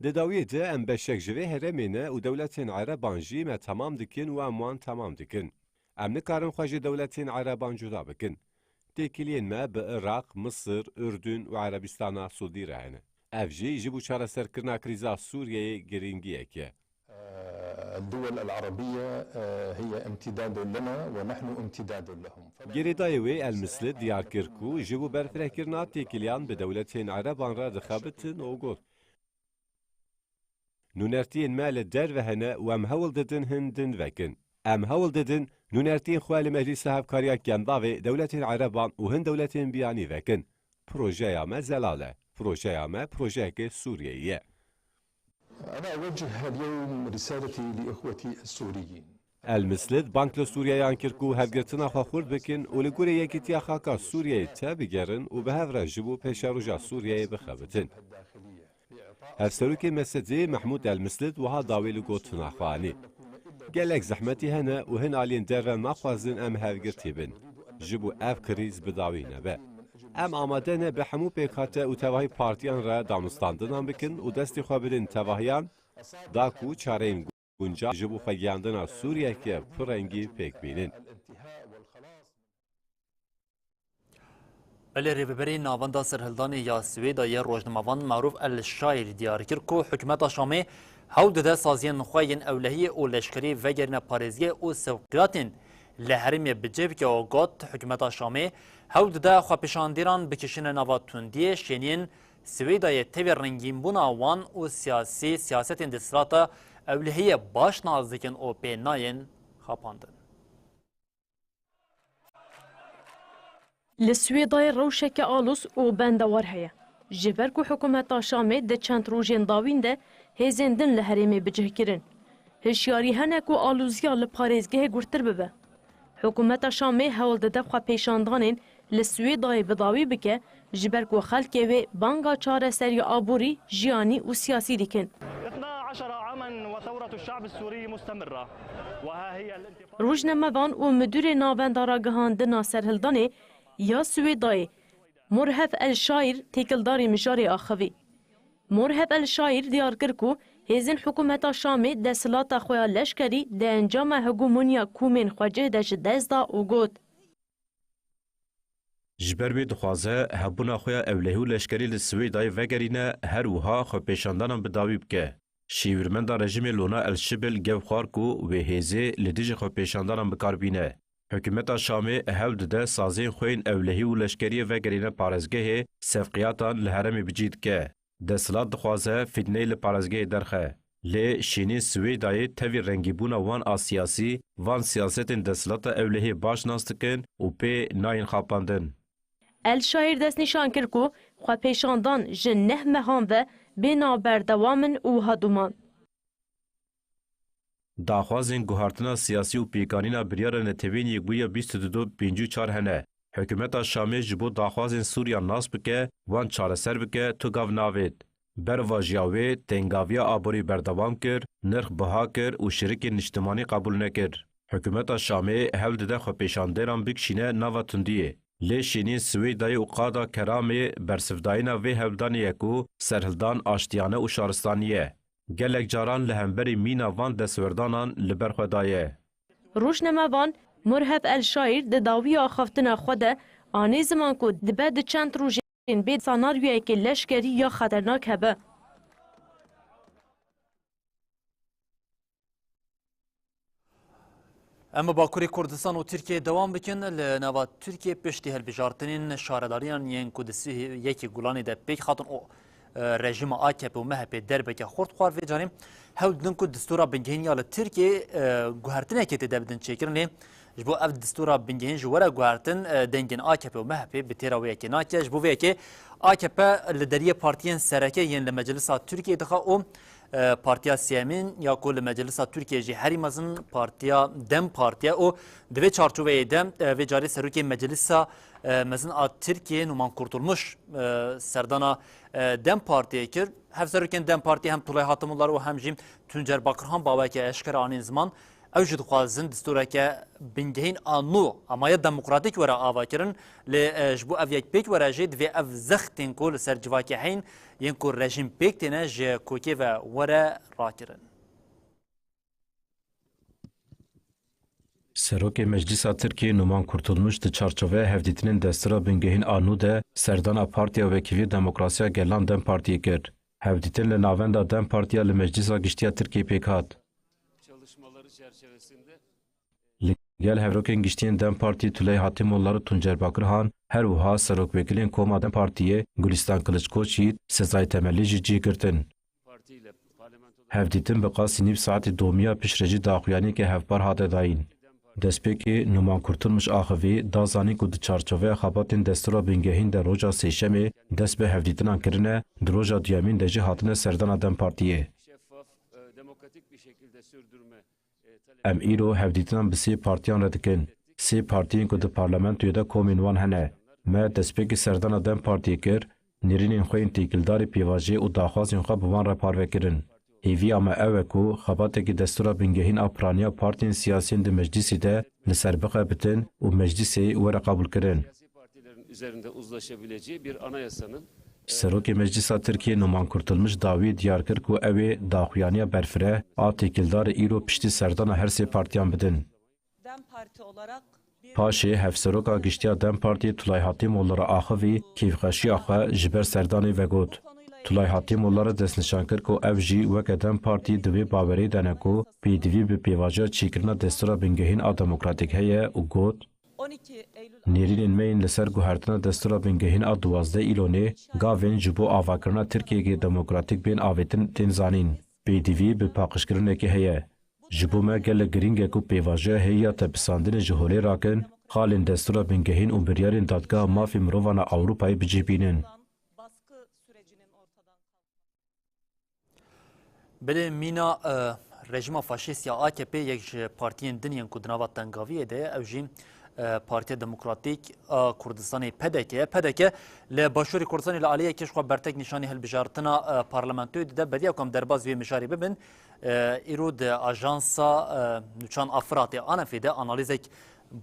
Di dawiyê de em beşek ji vê herêmê ne û dewletên ereban jî me temam dikin û em wan temam dikin. Em nikarin xwe ji dewletên ereban cuda bikin. Têkiliyên me bi Iraq, Misir, Urdun û Erebistana Sûdî re hene. Ev jî ji bo çareserkirina krîza Sûriyeyê girîngiyek e. الدول العربية، آه، هي امتداد لنا ونحن امتداد لهم. Girêdayê wê El Mislit diyar kir ku ji bo berfirehkirina têkiliyan bi dewletên ereban re dixebitin û got, Nûnertiyên me li derve hene û em hewl didin hin din vekin. Em hewl didin nûnertiyên xwe li Meclîsa Hevkariya Kendavê, dewletên ereban û hin dewletên biyanî vekin. Projeya me zelal e. Projeya me projeyeke Sûriyeyê ye. أنا أوجه اليوم رسالتي لإخوتي السوريين. El Mislit bang li Sûriyeyan kir ku hevgirtina xwe xurt bikin û li gorî yekîtiya xaka Sûriyeyê tebigerin û bi hev re ji bo pêşeroja Sûriyeyê bixebitin. Hevserokê M S D'ê Mehmûd El Mislit wiha dawî li gotina xwe anî, Gelek zehmetî hene û hin aliyên derve naxwazin em hevgirtî bin, ji bo ev krîz bi dawî nebe. Em amade ne bi hemû pêkhate û tevahî partiyan re danûstandinan bikin û destê xwe bidin tevahiyan, da ku çareyên guncav ji bo xwegiyandina Sûriyeke pirrengî pêk bînin. Belê, Rêveberê Navenda Serhildanê ya Swêdayê rojnamevan Maruf El Şair diyar kir ku hikûmeta Şamê Hewl dide saziyên xwe yên ewlehiyê û leşkerî vegerîne parêzgehê û sewqiyatên li herêmê bi cih bike û got, Hikûmeta Şamê hewl dide xwepêşandîran bikişîne nava tundiyê, şêniyên Swêdayê tevî rengînbûna wan û siyasî siyasetên desthilata ewlehiyê baş nas dikin û pê nayên xapandin. Li Swêdayê rewşeke alûz û bendewar heye. Ji ber ku hikûmeta Şamê di çend rojên dawîn de hêzên din li herêmê bi cih kirin, hişyarî hene ku alûziya li parêzgehê gurtir bibe. Hikûmeta Şamê hewl dide xwepêşandanên li Swêdayê bi dawî bike, ji ber ku xelkê wê banga çareseriya aborî, jiyanî û siyasî dikin. اثنا عشر عاما وثورة الشعب السوري مستمرة، وها هي الانتفاضة. Rojnamevan û Midûrê Navenda Ragihandina Serhildanê ya Swêdayê, Morhef El Şair, têkildarî mijarê axivî. Morhef El Şair diyar kir ku hêzên hikûmeta Şamê desthilata xwe ya leşkerî di encama hegemoniya komên xwecih de ji dest da û got, Ji ber wê dixwaze hebûna xwe ya ewlehî û leşkerî li Swêdayê vegerîne, her wiha xwepêşandanan bi dawî bike. Şêwirmenda rejîmê Lona El Şibil gev xwar ku wê hêzê li dijî xwepêşandanan bi kar bîne. Hikûmeta Şamê hewl dide saziyên xwe yên ewlehî û leşkeriyê vegerîne parêzgehê, sevqiyatan li herêmê bi cî dike. Desthilat dixwaze fîtneyê li parêzgehê derxe. Lê şêniyên Swêdayê tevî rengîbûna wan a siyasî, van siyasetên desthilata ewlehiyê baş nas dikin û pê nayên xapandin. El Şair destnîşan kir ku xwepêşandan ji neh mehan ve bê navberdewam in û wiha dûman. Daxwazên guhartina siyasî û pêkanîna biryara Netewên Yekbûyî ya bîst û du pêncî û çar hene. Hikûmeta Şamê ji bo daxwazên Sûriya nas bike, wan çareser bike, tu gav navêt. Berovajiya wê tengaviya aborî berdewam kir, nirx biha kir û şirikên niştimanî qebûl nekir. Hikûmeta Şamê hewl dide xwepêşandêran bikişîne nava tundiyê. Lê şêniyên Swêdayê û qada Keramê bersivdayîna vê hewldanê ye ku serhildan aştiyane û şaristanî ye. Gelek caran li hemberî mîna van destwerdanan li ber xwe daye. Rojnamevan Morhef El Şair di dawiya axaftina xwe de anî ziman ku dibe di çend rojên bê senaryoyekê leşkerî ya xeternak hebe. Em bi Bakurê Kurdistan û Tirkiyeyê dewam bikin. Li nava Tirkiyê piştî hilbijartinên şaredariyan yên ku di sî yekê Gulanê de pêk hatin û, e, rejîma A K P û M H P derbeke xurt xwar vê carê hewl didin ku distûra bingehîn ya li Tirkiyê, e, guhertinekê tê de bidin çêkirin. Lê ji bo ev distûra bingehîn ji we re guhertin, e, dengên A K P û M H P bi têra wê yekê nake. Ji bo vê yekê A K P li deriyê partiyên sereke yên li Meclisa Tirkiyê dixe û e, partiya sêyemîn ya ku li Meclisa Tirkiyê jî herî mezin partiya DEM Partî ye û di vê çarçoveyê de, e, vê carê serokê Meclisa, e, Mezin a Tirkiyê Numan Kurtulmuş, e, serdana, e, DEM Partiyê kir. Hevserokên DEM Partî hem Tulay Hatimullar û hem jî Tuncer Bakirhan bi awayeke eşkere anîn ziman, ew jî dixwazin distûreke bingehîn a nû, ama ya demokratîk were avakirin, lê, e, ji bo ev yek pêk were jî divê ev zextên ku li ser civakê heyîn, yên ku rejîm pêk têne, ji kokê ve were rakirin. Serokê Meclîsa Tirkiyê Numan Kurtulmuş di çarçoveya hevdîtinên destûra bingehîn a nû de serdana Partiya Wekîlî û Demokrasiya Gelan DEM Partiyê kir. Hevdîtin li navenda DEM Partiya li Meclîsa Giştî ya Tirkiyê pêk hat. Li gel hevserokên giştî yên DEM Partî Tulay Hatîmollar û Tuncer Bakirhan, her wiha serokwekîlên koma DEM Partiyê Gulîstan Kiliçkoç yî Sezai Temelî jî cih girtin. Hevdîtin bi qasî nîv saetî domiya piştre jî daxuyaniyeke hevpar hate dayîn. Destpêkê Numan Kurtulmuş axivî, da zanîn ku di çarçoveya xebatên destûra bingehîn de roja sêşemê dest bi hevdîtinan kirine, di roja duyemîn de jî hatine serdana DEM Partiyê. Em îro hevdîtinan bi sê partiyan re dikin. Sê partiyên ku di parlamentoyê de komên wan hene. Me destpêkê serdana DEM Partiyê kir, nêrînên xwe yên têkildarî pêvajoyê û daxwazên xwe bi wan re parve kirin. Hêviya me ew e ku xebatekî destûra bingehîn a piraniya partiyên siyasî yên di meclîsê de li ser bixebitin û meclîsê were qebûlkirin. Partilerin üzerinde uzlaşabileceği bir anayasanın Serokê Meclîsa Tirkiyê Numan Kurtulmuş dawî diyar kir ku ew ê daxuyaniya berfireh a têkildarê îro piştî serdana her sê partiyan bidin. DEM Parti olarak bir Paşê hevseroka giştî ya DEM Partiyê Tulay Hatîmoglu re axivî, kêfxweşiya xwe ji ber serdanê vegot. Tulay Hatîmullah re destnîşan kir ku ev jî weke DEM Partî di vê bawerê de ne ku pêdivî bi pêvajoya çêkirina destûra bingehîn a demokratîk heye û got, Nêrînên me yên li ser guhertina destûra bingehîn a duwazdeh Îlonê gavên ji bo avakirina Tirkiyeyeke demokratîk bên avêtin tên zanîn. Pêdivî bi paqijkirinekê heye. Ji bo me gelek girîng e ku pêvajoya hêya tepisandinê ji holê rakin, xalên destûra bingehîn û biryarên Dadgeha Mafê Mirovan a Ewropayê bi cih bînin. Belê mîna, e, rejîma faşîst ya A K P yek ji partiyên din yên ku di nava tengaviyê de ye, ew jî, e, Partiya Demokratîk a Kurdistanê, P D K ye. P D K li Başûrê Kurdistanê li aliyekê ji xwe bertek nîşanî hilbijartina, e, parlamentoyê dide. Beriya ku em derbas vê mijarê bibin, e, îro di ajansa, e, nûçan a Firatê, Anefê de analîzek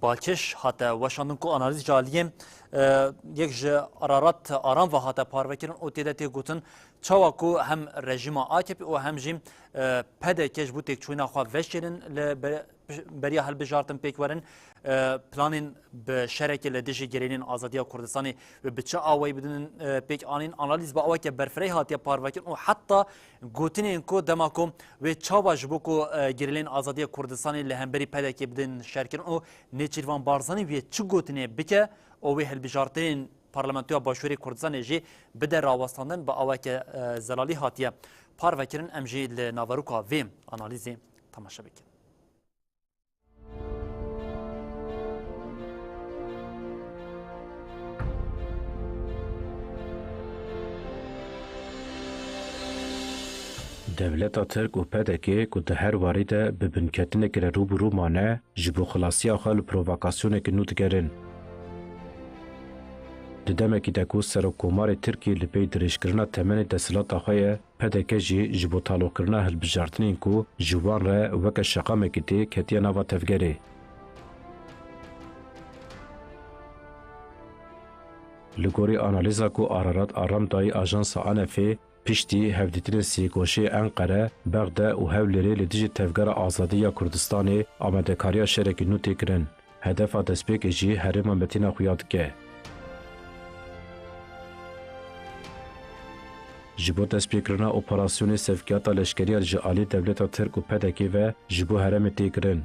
balkêş hate weşandin ku analîz ji aliyê, e, yek ji Ararat Aram ve hate parvekirin û tê de tê gotin çawa ku hem rejîma A K P û hem jî, e, P D K ji bo têkçûna xwe veşêrin li be-, beriya hilbijartin pêk werin, e, planên bi şerekê li dijî gerîlên azadiya Kurdistanê wê bi çi awayî bidin, e, pêk anîn. Analîz bi awayeke berfireh hatiye parvekirin û heta gotinên ku dema ku wê çawa ji bo ku, e, gerîlên azadiya Kurdistanê li hemberî P D K bidin şerkirin û Nêçîrvan Barzanî wê çi gotinê bike û wê hilbijartinên Parlamentoya Başûrê Kurdistanê jî bide rawestandin, bi aweke, e, zelalî hatiye parvekirin. Em jî li naveroka vê analîzê temaşe bikin. Dewleta Tirk û P D K ku di her warî de bi binketinekê re rû bi rû mane, ji bo xilasiya xwe li provokasyoneke nû digerin. Di demekî de ku Serokkomarê Tirkiyê li pey dirêjkirina temenê desthilata xwe ye, P D K jî ji bo taloqkirina hilbijartinên ku ji wan re weke şeqamekî tê ketiye nava tevgerê. Li gorî analîza ku Ararat Aram dayî ajansa Anefê, piştî hevdîtinên sêgoşê Enqere, Bexde û Hewlêrê li dijî Tevgera Azadî ya Kurdistanê amadekariya şerekî nû tê kirin. Hedefa destpêkê jî herêma Metîna xuya dike. Ji bo destpêkirina operasyonê sevkiyata leşkerî ya ji alî dewleta Tirk û P D K ve ji bo herêmê tê kirin.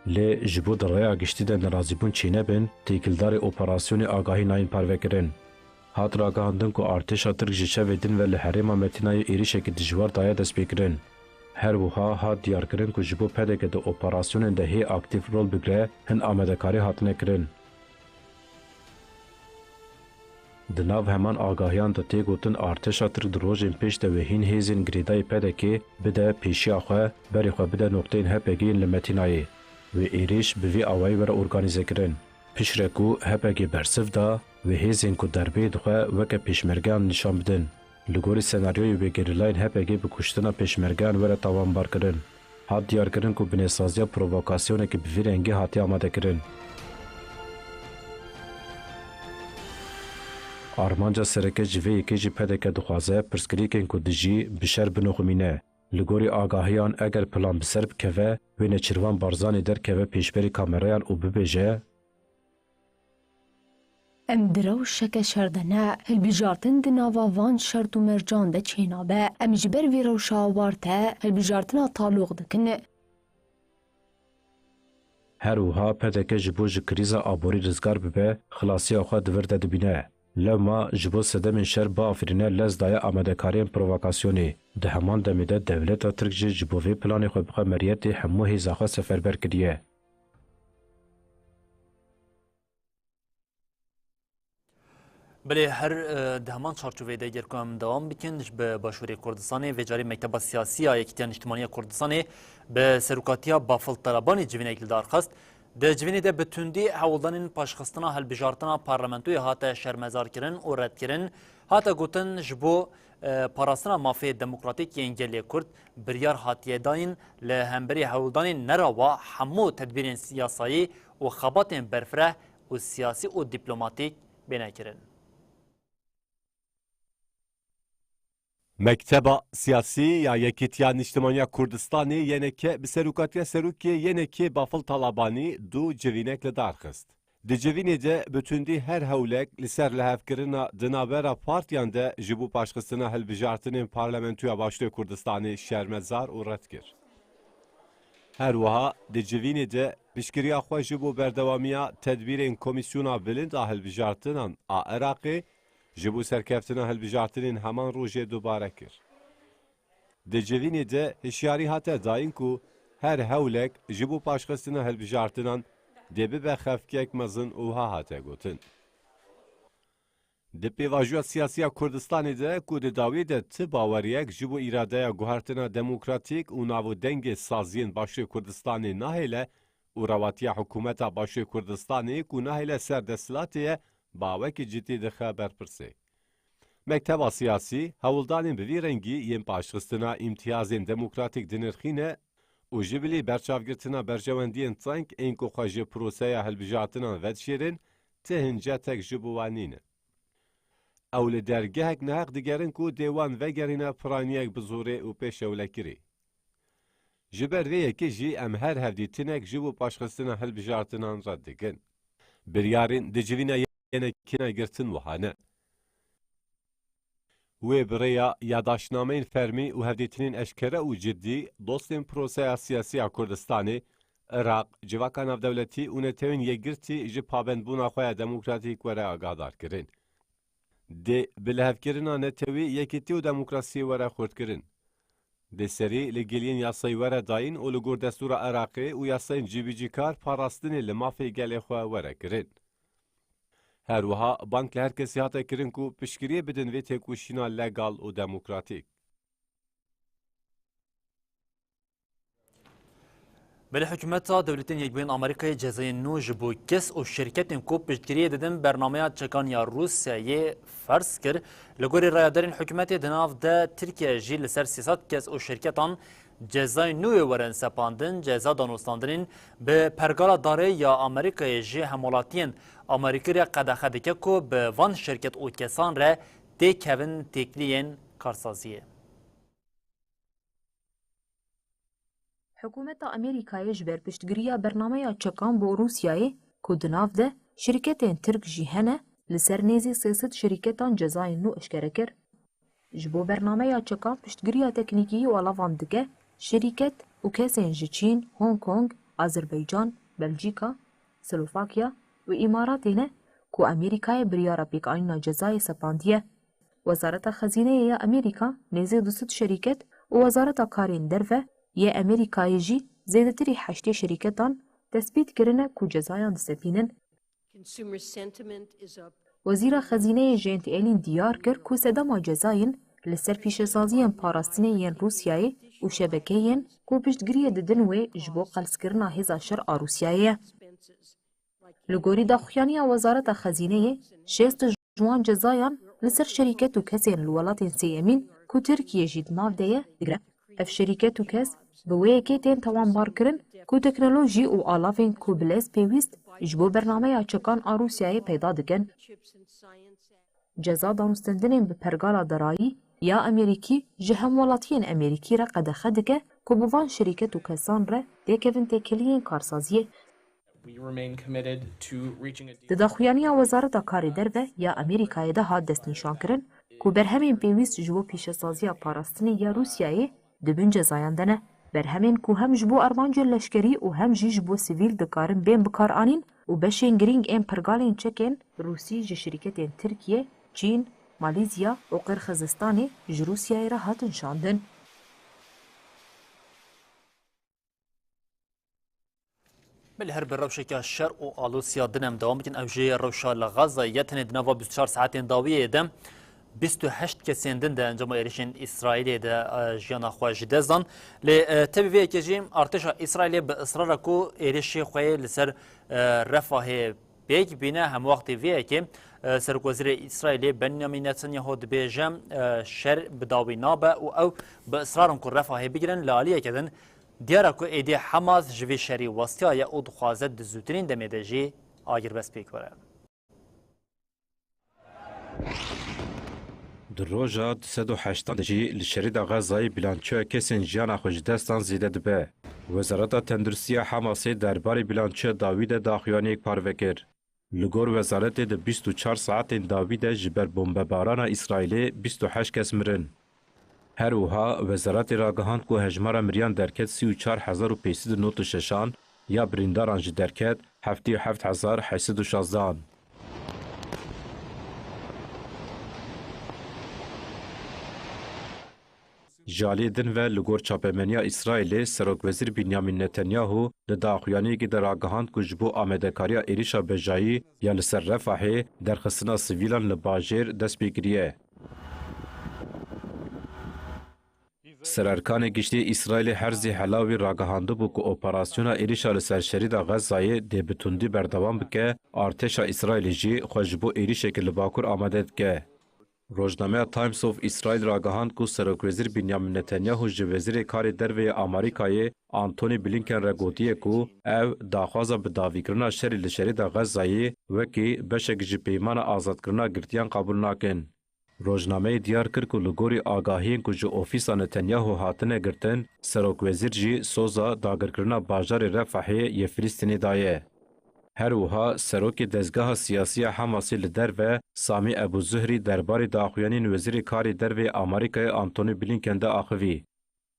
Lê ji bo di rêya giştî de nerazîbûn çênebin, têkildarê operasyonê agahî nayên parvekirin. Hat ragihandin ku artêşa Tirk ji çavê din ve li herêma Metînayê êrişekî dijwar daye destpêkirin. Her wiha hat diyarkirin ku ji bo P D K di operasyonên de hê aktîf rol bigre, hin amadekarî hatine kirin. Di nav heman agahiyan de tê gotin, artêşa Tirk di rojên pêş de wê hîn hêzên girêdayî P D K bide pêşiya xwe, berê xwe bide noqteyên H P G yên li Metînayê. Wê êrîş bi vî awayî were organîzekirin. Piştre ku H P G bersiv da, wê hêzên ku derbeyê dixwe weke pêşmergeyan nîşan bidin. Li gorî senaryoyê wê gerîlayên H P G bi kuştina pêşmergeyan were tawanbarkirin. Hat diyarkirin ku binêsaziya provokasyonekî bi vî rengî hatiye amadekirin. Armanca sereke ji vê yekê jî P D K dixwaze pirsgirêkên ku dijî bi şer binoximîne. Li gorî agahiyan, eger plan bi ser bikeve, wê Nêçîrvan Barzanî derkeve pêşberî kamerayan û bibêje, Em di rewşeke şer de ne. Hilbijartin di nava van şert û mercan de çênabe. Em ji ber vî rewşa awarte hilbijartina taloq dikin. Her wiha P D K ji bo ji krîza aborî rizgar bibe, xilasiya xwe di vir de dibîne. Lewma ji bo sedemên şer biafirîne lez daye amadekariyên provokasyonê. Di heman demê de dewleta Tirk jî ji bo vê planê xwe bixwe meriyetê hemû hêza xwe seferber kiriye. Belê her, e, di heman çarçoveyê de ger ku em dewam bikin, ji bi Başûrê Kurdistanê, vê carî Mekteba Siyasî ya Yekîtiya Niştimanî ya Kurdistanê bi serokatiya Bafil Talabanî civînek li dar xist. Di civînê de bi tundî hewldanên paşxistina hilbijartina parlamentoyê hate şermezarkirin û redkirin. Hate gotin, ji bo, e, parastina mafê demokratîk yên gelê Kurd biryar hatiye dayîn, li hemberî hewldanên nerawa hemû tedbîrên yasayî û xebatên berfireh û siyasî û dîplomatîk bêne kirin. Mekteba Siyasî ya Yekîtiya Niştimanî ya Kurdistanê, Y N K, bi serokatiya serokê Y N K Bafil Talabanî du civînek li dar xist. Di civînê de bi tundî her hewlek li ser lihevkirina di navbera partiyan de ji bo paşxistina hilbijartinên Parlamentoya Başûrê Kurdistanê şermezar û red kir. Her wiha di civînê de piştgiriya xwe ji bo berdewamiya tedbîrên Komîsyona Bilind a Hilbijartinan a Iraqê ji bo serkeftina hilbijartinên heman rojê dubare kir. Di civînê de hişyarî hate dayîn ku her hewlek ji bo paşxistina hilbijartinan dê bibe xefkek mezin û wiha hate gotin. Di pêvajoya siyasî ya Kurdistanê de ku di dawî de ti baweriyek ji bo îradeya guhertina demokratîk û nav û dengê saziyên Başûrê Kurdistanê nahêle û rewatiya hikûmeta Başûrê Kurdistanê ku nahêle ser desthilatê ye, bawekî cidî dixe berpirsê. Mekteba siyasî hewldanên bi vî rengî yên paşxistina îmtiyazên demokratîk dinirxîne û ji bilî berçavgirtina berjewendiyên teng ên ku xwe ji proseya hilbijartinan vedişêrin, ti hincetek ji bo wan nîne. Ew li dergehek neheq digerin ku dê wan vegerîne piraniyek bi zorê û pêşewlekirî. Ji ber vê yekê jî em her hevdîtinek ji bo paşxistina hilbijartinan red dikin. Biryarên di civîna yenekîna girtin wiha ne. Wê bi rêya yadaştnameyên fermî û hevdîtinên eşkere û cidî dostên proseya siyasî ya Kurdistanê, Iraq, civaka navdewletî û Netewên Yekgirtî ji pabendbûna xwe ya demokratîk were agahdarkirin. Dê bi lihevkirina netewî, yekîtî û demokrasiyê were xurtkirin. Dê serî li giliyên yasayî were dayîn û li gor destûra Iraqê û yasayên cîbicîkar parastinê li mafê gelê xwe were kirin. Her wiha bang li her kesî hate kirin ku piştgiriyê bidin vê têkoşîna legal û demokratîk. Belê hikûmeta Dewletên Yekbûyî yên Amerîkayê cezayên nû ji bo kes û şirketên ku piştgiriyê didin bernameya çekan ya Rûsyayê ferz kir. Li gorî rayedarên hikûmetê di nav de Tirkiye jî li ser sê sed kes û şirketan cezayên nû yê werin sepandin. Ceza danûstandinên bi pergala darê ya Amerîkayê ji hemwelatiyên Amerîkî re qedexe dike ku bi van şirket û kesan re têkevin têkiliyên karsaziyê. Hikûmeta Amerîkayê ji ber piştgiriya bernameya çekan bo Rûsyayê, ku di nav de şirketên Tirk jî hene, li ser nêzî sê sed şirketan cezayên nû eşkere kir. Ji bo bernameya çekan piştgiriya teknîkî û alavan dike, şirket û kesên ji Çîn, Hong Kong, Azerbaycan, Belcîka, Slovakya û Îmaratê ne ku Amerîkayê biryara pêkanîna cezayê sepandiye. Wezareta Xezîneyê ya Amerîka nêzî du sed şerîket û Wezareta Karên Derve yê Amerîkayê jî zêdetirî heştê şerîketan tespît kirine ku cezayan disepînin. Consumer sentiment is up. Wezîra Xezîneyê Janet Yellen diyar kir ku sedema cezayên li ser pîşesaziyên parastinê yên Rûsyayê û şebekeyên ku piştgiriyê didin wê ji bo qelskirina hêza şer a Rûsyayê ye. Li gorî daxuyaniya Wezareta Xezîneyê, şêst ji wan cezayan li ser şerîket û kesên li welatên sêyemîn ku Tirkiye jî di nav de ye, digire. Ev şerîket û kes bi wê yekê tên tawanbarkirin ku teknolojî û alavên ku bi lez pêwîst ji bo bernameya çekan a Rûsyayê peyda dikin. Ceza danûstendinên bi pergala darayî ya Amerîkî ji hemwelatiyên Amerîkî re qedexe dike ku bi van şerîket û kesan re têkevin têkiliyên karsaziyê. We remain committed to reaching a deal. Di daxuyaniya Wezareta Karê Derve ya Amerîkayê de hat destnîşankirin ku berhemên pêwîst ji bo pîşesaziya parastinê ya Rûsyayê di bin cezayan de ne. Berhemên ku hem ji bo armancên leşkerî û hem jî ji bo sivîl dikarin bên bikaranîn û beşên girîng ên pergalên çekên Rûsî ji şirketên Tirkiye, Çîn, Malîzya û Qirxizistanê ji Rûsyayê re hatin şandin. Belê her bi rewşeke şer û alosiya din em dewam bikin. Ew jê rewşa li Gaza ye. Tenê di nava bîst û çar saetên dawiyê de bîst û heşt kesên din di encama êrişên Îsraîlê de, e, jiyana xwe ji dest dan. Lê, e, tevî vê yekê jî artêşa Îsraîlê bi israr e ku êrişê xwe yê li ser, e, Refahê pêk bîne. Hemwextê vê yekê, e, Serokwezîrê Îsraîlê Benyamin Netanyahu dibêje, e, şer bi dawî nabe û ew bi israr in ku Refahê bigirin. Li aliyeke din diyar e ku êdî Hamas ji vê şerî westiyaye û dixwaze di zûtirîn demê de jî agirbest pêk were. Di roja du sed û heştan de jî li şerîda Xezayê bilançoya kesên jiyana xwe ji dest dan zêde dibe. Wezareta Tenduristiya Hamasê derbarê bilançoya dawî de daxuyaniyek parve kir. Li gor wezaretê di bîst û çar saetên dawî de ji ber bombebarana Îsraîlê bîst û heşt kes mirin. Her wiha wezaretê ragihand ku hejmara miriyan derket sî û çar hezar û pênc sed û nod û şeş an, ya birîndaran jî derket heftê û heft hezar heşt sed û şazdehan. Ji aliyê din ve li gor çapemeniya Îsraîlê Serokwezîr Binyamin Netanyahu di daxuyaniyekê de ragihand ku ji bo amadekariya êrişa bejayî ya li ser Refahê derxistina sivîlan li bajêr dest pê kiriye. Sererkanê Giştî Îsraîlê Herzî Helawî ragihandibû ku operasyona êrişa li ser şerîda Xezayê dê bi tundî berdewam bike, artêşa Îsraîlê jî xwe ji bo êrişeke li Bakur amade dike. Rojnameya Times of Israel ragihand ku Serokwezîr Binyamin Netanyahu ji Wezîrê Karê Derve yê Amerîkayê Antony Blinken re gotiye ku ew daxwaza bidawîkirina şerê li şerîda Xezayê wekî beşek ji peymana azadkirina girtiyan qebûl nakin. Rojnameyê diyar kir ku li gorî agahiyên ku ji ofîsa Netanyahu hatine girtin, serokwezîr jî soza dagirkirina bajarê Refahê yê Filistînê daye. Her wiha serokê dezgeha siyasî ya Hamasê li derve Samî Ebû Zuhrî derbarê daxuyaniyên Wezîrê Karê Derve yê Amerîkayê Antony Blinken de axivî.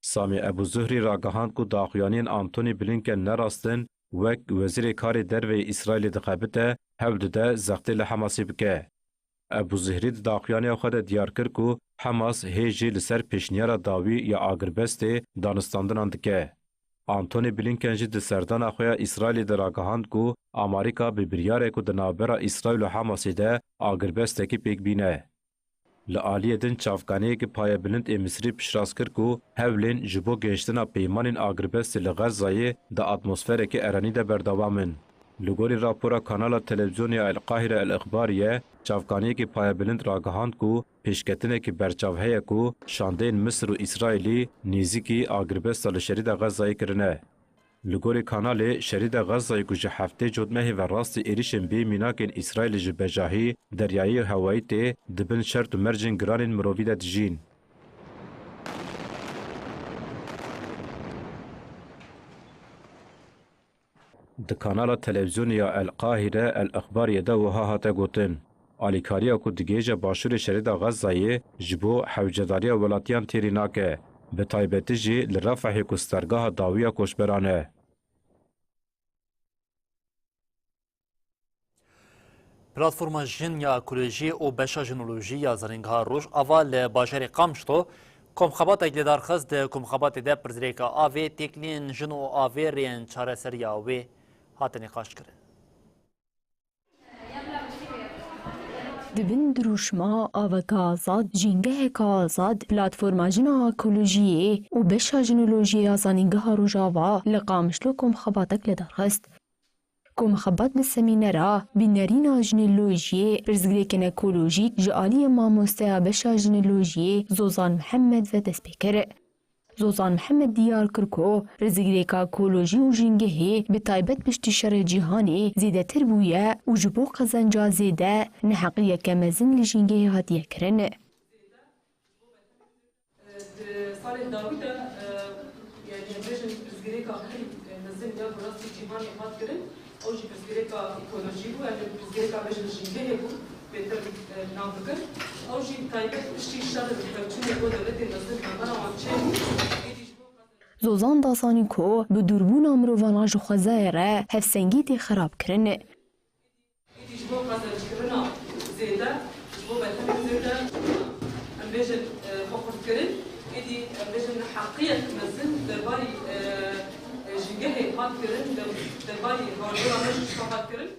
Samî Ebû Zuhrî ragihand ku daxuyaniyên Antony Blinken ne rast in, wek Wezîrê Karê Derve yê Îsraîlê dixebite, hewl dide zextê li Hamasê bike. Ebû Zuhrî di daxuyaniya xwe de diyar kir ku Hamas hê jî li ser pêşniyara dawî ya agirbestê danistandinan dike. Antony Blinken jî di serdana xwe ya Îsraîlê de ragihand ku Amerîka bi biryarê ku di navbera Îsraîl û Hamasê de agirbestekî pêk bîne. Li aliyê din çavkaniyeke payebilind ê Misrî piştrast kir ku hewlên ji bo gihiştina peymanên agirbestê li Xezayê di atmosfereke erenî de berdewam in. Li gorî rapora kanala televîzyonê ya El Qahire El Ixbariye, çavkaniyeke payebilind ragihand ku pêşketineke berçav heye ku şandeyên Misir û Îsraîlî nêzîkî agirbesta li şerîda Xezayê kirine. Li gorî kanalê, şerîda Xezayê ku ji heftê cotmehê ve rastî êrişên bê mînakên Îsraîlê ji bejahî, deryayî û hewayî tê, di bin şert û mercên giranên mirovî de dijîn. Di kanala televîzyonê ya El Qahire El Ixbariye de wiha hate gotin, alîkariya ku digihêje başûrê şerîda Xezayê ji bo hewcedariya welatiyan têrî nake, bi taybetî jî li Refahê ku stergaha dawî ya koçberan e. Platforma Jin ya Ekolojî û Beşa Jinolojî ya Zanîngeha Rojava li bajarê Qamişlo komxebatek li dar xist. Di komxebatê de pirsgirêka avê, têkiliyên jin û avê, rêyên çareseriya wê hate nîqaşkirin. Di bin dirûşma Aveke Azad, Jîngeheke Azad, Platforma Jin a Ekolojiyê û Beşa Jinolojiyê ya Zanîngeha Rojava li Qamişlo komxebatek li dar xist. Komxebat bi semînera Bînerîna Jinolojiyê, pirsgirêkên ekolojîk ji aliyê mamosteya beşa jinolojiyê Zozan Mihemed ve dest pê kir. Zozan Mihemed diyar kir ku pirsgirêka ekolojî û jîngehê bi taybet piştî şerê cîhanê zêdetir bûye û ji bo qezenca zêde neheqiyeke mezin li jîngehê hatiye kirin. Di salên dawî de, e, yanî em bêjin pirsgirêka herî, e, mezin ya bi rastî cîhanê hat kirin, ew jî pirsgirêka ekolojî bû, em ê pirsgirêka bêjin jîngehê bû, bêtir, e, nav bikin. Ew jî bi taybet piştî şer û tevçûnê ku dewletên mezin navbera wan çêbû, êdî ji bo Zozan da zanîn ku bi dûrbûna mirovana ji xwezayê re hevsengî tê xerabkirin. Êdî ji bo qezencikirina zêde, ji bo betemek zêde, em bêjin, e, xwe xurtkirin, êdî em bêjin heqiyek mezin derbarî, e, e, jîngehê hat kirin, der-, derbarî hewlgora me jî ji xwe hat kirin.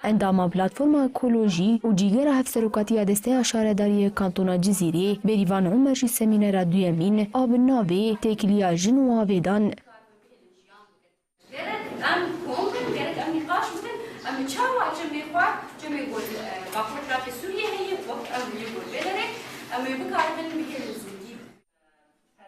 Endama Platforma Ekolojî û Cîgera Hevserokatiya Desteya Şaredariyê Kantona Cizîrê, Bêrîvan Omer jî semînera duyemîn a bi navê Têkiliya Jin û Avê dan. Gerek em kom bin, gerek em nîqaş bikin, em ê çawa çemê xwe, çemê ku li, e, Bakur Iraqê Sûriyê heye, wek em li gor vê derê, em ê bikaribin bihêlin zindî.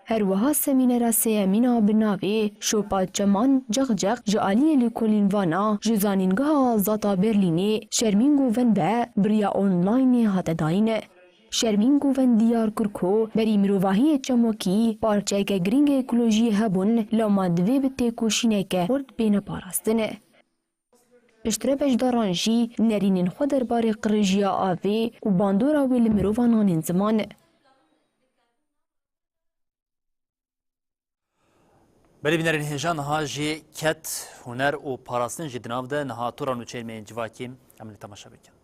Her wiha semînera sêyemîn a bi navê Şopa Çeman Cexcex ji aliyê lêkolîn vana ji Zanîngeha Azad a Berlînê Şermîn Goven ve bi riya onlaynê hate dayîn. Şermîn Goven diyar kir ku berî mirovahiyê çemokî parçeyeke girîng ê ekolojiyê hebûn, lewma divê bi têkoşîneke xurt bêne parastin. Piştre beşdaran jî nerînên xwe derbarê qirijiya avê û bandora wê li mirovan anên ziman. Belê bînerên hêja niha jî ket, huner û parastin jî di nav de niha tora nûçeyên me yên civakî em li temaşe bikin.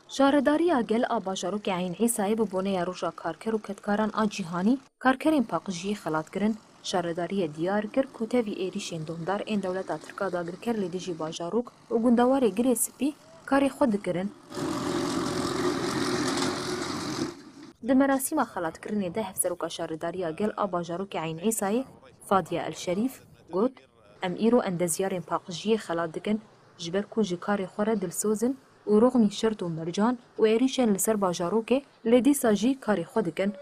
Şaredariya gel a bajarokê Eyn Îsayê bi boneya Roja Karker û Kedkaran a Cîhanî karkerên paqijiyê xelat kirin. Şaredariyê diyar kir ku tevî êrîşên domdar ên dewleta Tirk a dagirker li dijî bajarok û gundewarê Girê Spî karê xwe dikirin. Di merasîma xelatkirinê de Hevseroka Şaredariya Gel a bajarokê Eyn Îsayê Fadiye El Şerîf got, Em îro endezyarên paqijiyê xelat dikin, ji ber ku ji karê xwe re dilsoz in û roxmî şert û mercan û êrîşên li ser bajarokê lê dîsa jî karê xwe dikin.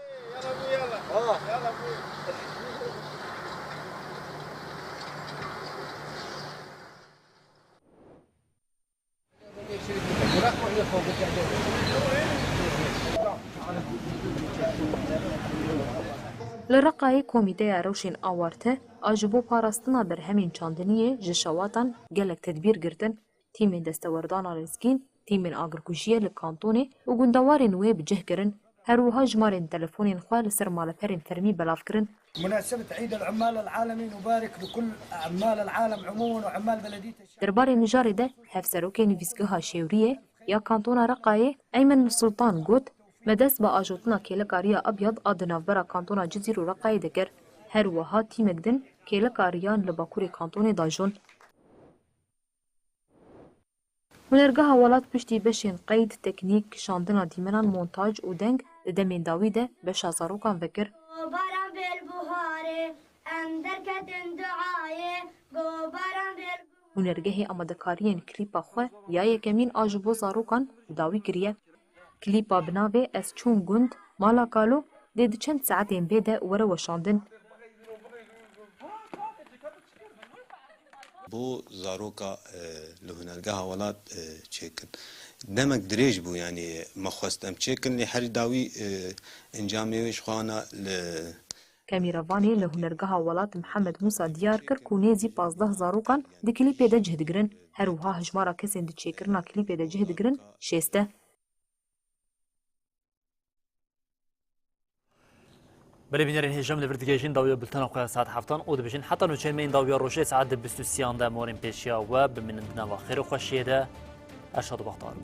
Li Reqayê Komîteya Rewşên Awarte a ji bo parastina berhemên çandiniyê ji şewatan gelek tedbîr girtin. Tîmên destewerdana lezgîn, tîmên agirkujiyê li kantonê û gundewarên wê bi cih kirin. Her wiha jimarên telefonên xwe li ser maleperên fermî belav kirin. مناسبة عيد العمال العالمي نبارك لكل عمال العالم عموما وعمال بلدية الشرق. Derbarê mijarê de Hevserokê Nivîsgeha Şêwriyê ya Kantona Reqayê Eymen Sultan got, Me dest bi ajotina kêleka Riya Abyad a di navbera Kantona Cizîr û Reqayê de kir. Her wiha tîmek din kêleka riyan li Bakurê Kantonê dajon. Hunergeha Welat piştî beşên qeyd, teknîk, kişandina dîmenan, montaj û deng di demên dawî de beşa zarokan vekir. Baran bêl buharê, em derketin duayê, go baran bêl. Hunergehê amadekariyên klîpa xwe ya yekemîn a ji bo zarokan bi dawî kiriye. Klîpa bi navê Ez çûm gund, mala kalo dê di çend saetên vê de were weşandin. Bo zaroka, e, li Hunergeha Welat, e, çêkin. Demek dirêj bû, yanî me xwest em çêkin, lê herî dawî, e, encamê wê ji xwe ana li Kamîravanê li Hunergeha Welat Mihemed Mûsa diyar kir ku nêzî pazdeh zarokan di klîpê de cih digirin. Her wiha hejmara kesên di çêkirina klîpê de cih digirin şêst e. Belê bînerên hêja, em li vir digihîjin dawiya bultena xwe ya saet heftan û dibêjin heta nûçeyên me yên dawiya rojê saet di bîst û sêyan de morên pêşiya we bimînin di nava xêr û xweşiyê de. Erşad û Bextar.